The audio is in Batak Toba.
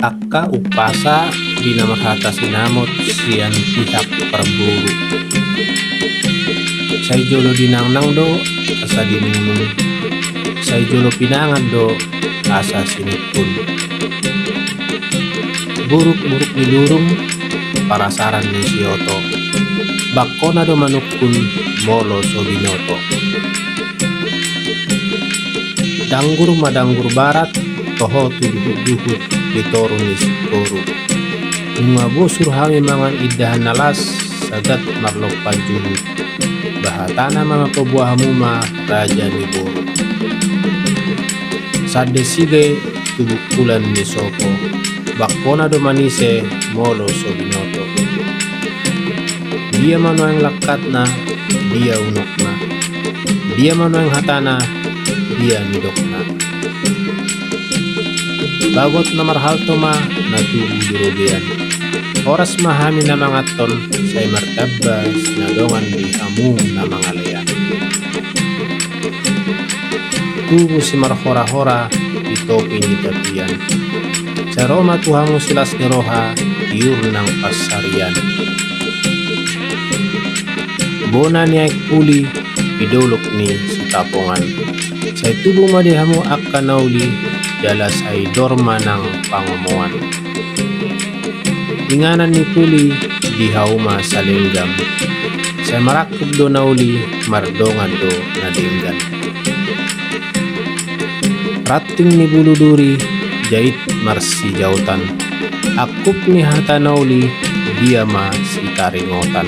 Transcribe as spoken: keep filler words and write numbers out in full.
Angka umpasa di na marhata sinamot sian pihak parboru. Sai jolo dinangnang do asa dinungnung, sai jolo pinangan do asa sinungkun. Buruk-buruk ni lurung, parasaran ni sioto. Bangkona do manungkun molo so binoto. Danggur ma danggur barat, toho tu duhut-duhut di toru ni singkoru. Nunga bosur hami mangan indahan na las, sagat marlompan juhut. Ba hatana ma, paboa hamu ma raja ni boru. Sande sige tu bungkulan ni sopo, bangkona do manise molo so binoto. Dia ma nuaeng langkatna, dia unokna. Dia ma nuaeng hatana, dia nidokna. Bagot na marhalto ma na tubu di robean. Horas ma hami na manganhon, sai martamba sinadongan di hamu na mangalean. Tubu simarhora-hora di topi ni tapian. Sai ro ma tu hamu silas ni roha di urnang pansarian. Bona ni aek puli di dolok ni Sitapongan. Sai tubu ma di hamu angka na uli, jala sai dor ma nang pangomoan. Inganan ni puli di hauma Salenggam. Sai marangkup do na uli, mardongan do na denggan. Ranting ni bulu duri, jait marsijaotan. Angkup ni hata na uli, dia ma sitaringotan.